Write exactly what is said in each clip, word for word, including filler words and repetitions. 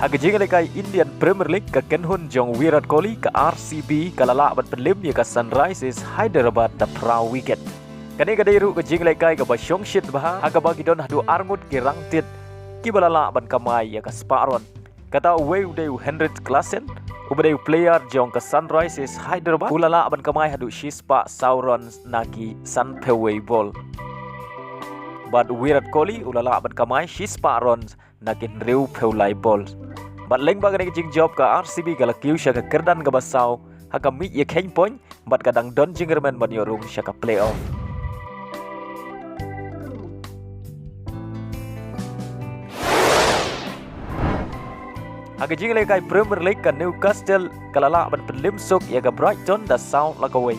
Ha ka jingïalehkai Indian Premier League, ka kynhun jong Virat Kohli, ka R C B, ka la lah ban pynlem ïa ka Sunrisers Hyderabad da phra wicket. Kane ka dei ruh ka jingïalehkai kaba shongshit bha, ha kaba ki don haduh arngut ki rangtit kiba la lah ban kamai ïa ka spah run. Kata uwei u dei u Henrik Klaasen, uba dei u player jong ka Sunrisers Hyderabad, u la lah ban kamai haduh shispah saw runs na ki sanphew wei bol. Bad u Virat Kohli u la lah ban kamai shispah runs na ki hynriewphew lai bol. Bad lyngba kane ka jingjop, ka R C B ka la kiew sha ka kyrdan kaba saw ha ka miej ïakheiñ point, bad ka dang don jingkyrmen ban ïoh rung sha ka playoff. Ha ka jingïalehkai Premier League, ka Newcastle ka la lah ban pynlem suk ïa ka Brighton da saw la kawei.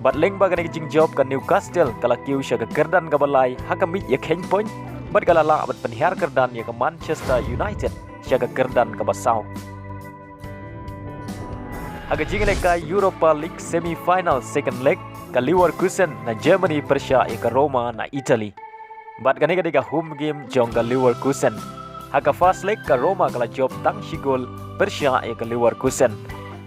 Bad lyngba kane ka jingjop, ka Newcastle ka la kiew sha ka kyrdan kaba lai ha ka miej ïakheiñ point, bad ka la lah ban pynhiar kyrdan ïa ka Manchester United sha ka kyrdan kaba saw. Ha ka jingïalehkai Europa League semi-final second leg, ka Leverkusen na Germany pyrshah ïa ka Roma na Italy. Bad kane ka dei ka home game jong ka Leverkusen. Ha ka first leg, ka Roma ka la jop tang shi gol pyrshah ïa ka Leverkusen.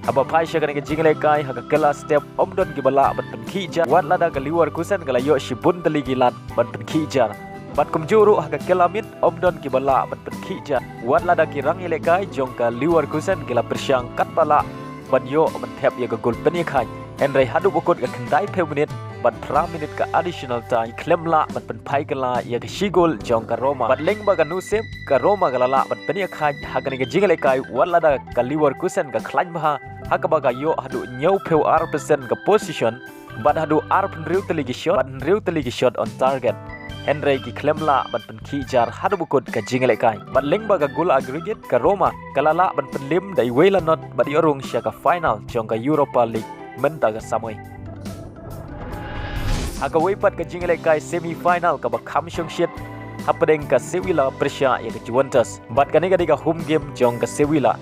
Haba phai sha kane ka jingïalehkai, ha ka kylla step ym don kiba lah ban pynkhih jar, wat lada ka Leverkusen ka la ïoh shibun tylli ki lad ban pynkhih jar. Bad kumjuh ruh ha ka kylla miet ym don kiba lah ban pynkhih jar, wat lada ki rangïalehkai jong ka Leverkusen ki la pyrshang katba lah ban ïoh ban thep ïa ka gol pynïakhaid. Hynrei haduh ba kut ka khyndaiphew minit bad phra minit ka additional time, khlem lah ban pynphai kylla ïa ka shi gol jong ka Roma. Bad lyngba ka nusip, ka Roma ka la lah ban pynïakhaid ha kane ka jingïalehkai, wat lada ka Leverkusen ka khlaiñ bha, ha kaba ka ïoh haduh hynñiewphew ar percent ka possession, bad haduh arphew hynriew tylli ki shot, bad hynriew tylli ki shot on target. Hynrei ki khlem lah ban pynkhih jar haduh ba kut ka jingïalehkai. Bad lyngba ka gol aggregate, ka Roma ka la lah ban pynlem da iwei la not bad ïoh rung sha ka final jong ka Europa League mynta ka samoi. Ha kawei pat ka jingïalehkai semi-final kaba kham shongshit, hapdeng ka Sevilla pyrshah ïa ka Juventus. Bad kane ka dei ka home game jong ka Sevilla.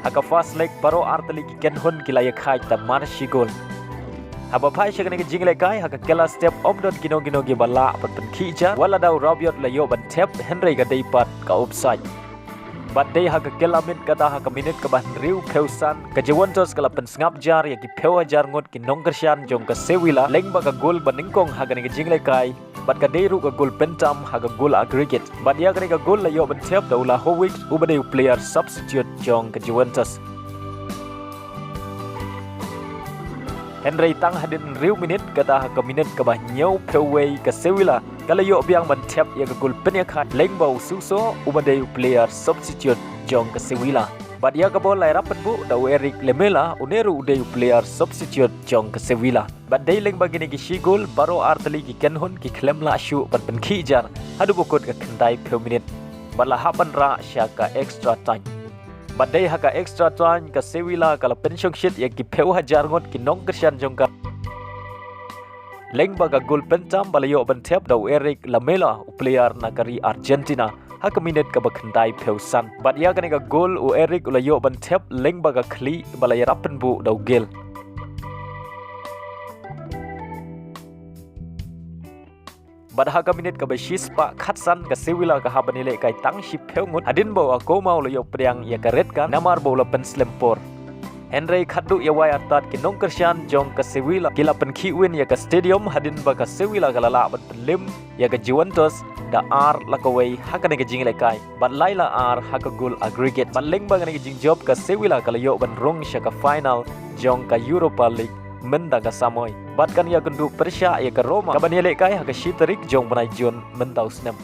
Ha ka first leg, baroh artylli ki kynhun ki la ïakhaid da mar shi gol. Haba phai sha kane ka jingïalehkai, ha ka kylla step ym don kino kino kiba lah ban pynkhih jar, wat lada u Rabiot la ïoh ban thep, hynrei ka dei pat ka offside. Bad dei ha ka kylla miet, kata ha ka minit kaba hynriewphew san, ka Juventus ka la pynsngap jar ïa ki phew hajar ngut ki nongkyrshan jong ka Sevilla lyngba ka gol ba nyngkong ha kane ka jingïalehkai, bad ka dei ruh ka gol pyntam ha ka gol aggregate. Bad ïa kane ka gol la ïoh ban thep da u Vlahovic, uba dei u player substitute jong ka Juventus. Hynrei tang hadien hynriew minit, kata ha ka minit kaba hynñiewphew wei, ka Sevilla ka la ïoh biang ban thep ïa ka gol pynïakhaid lyngba u Suso, uba dei u player substitute jong ka Sevilla. Bad ïa ka bol la ïarap pynbuh da u Erik Lamela, une ruh u dei u player substitute jong ka Sevilla. Bad dei lyngba kine ki shi gol, baroh artylli ki kynhun ki khlem lah shuh ban pynkhih jar haduh ba kut ka khyndaiphew minit, bad la hap ban rah sha ka extra time. Bad dei ha ka extra time, ka Sevilla ka la pynshongshit ïa ki phew hajar ngut ki nongkyrshan jong ka lyngba ka gol pyntam ba la ïoh ban thep da u Erik Lamela, u player na ka ri Argentina, ha ka minit kaba khyndaiphew san. Bad ïa kane ka gol u Erik u la ïoh ban thep lyngba ka khlieh ba la ïarap pynbuh da u Gil. Bad ha ka minit kaba shispah khatsan, ka Sevilla ka hap ban ïalehkai tang shiphew ngut, hadien ba u Akoma u la ïoh pdiang ïa ka red card namar ba u la pynslem por. Hynrei khatduh ïa wai artat, ki nongkyrshan jong ka Sevilla ki la pynkhih win ïa ka stadium, hadien ba ka Sevilla ka la lah ban pynlem ïa ka Juventus da ar la kawei ha kane ka jingïalehkai, bad lai la ar ha ka gol aggregate. Bad lyngba kane ka jingjop, ka Sevilla ka la ïoh ban rung sha ka final jong ka Europa League mynta ka samoi, bad kan ïakynduh pyrshah ïa ka Roma kaban ïalehkai ha ka shi tarik jong bnai Jun mynta u snem.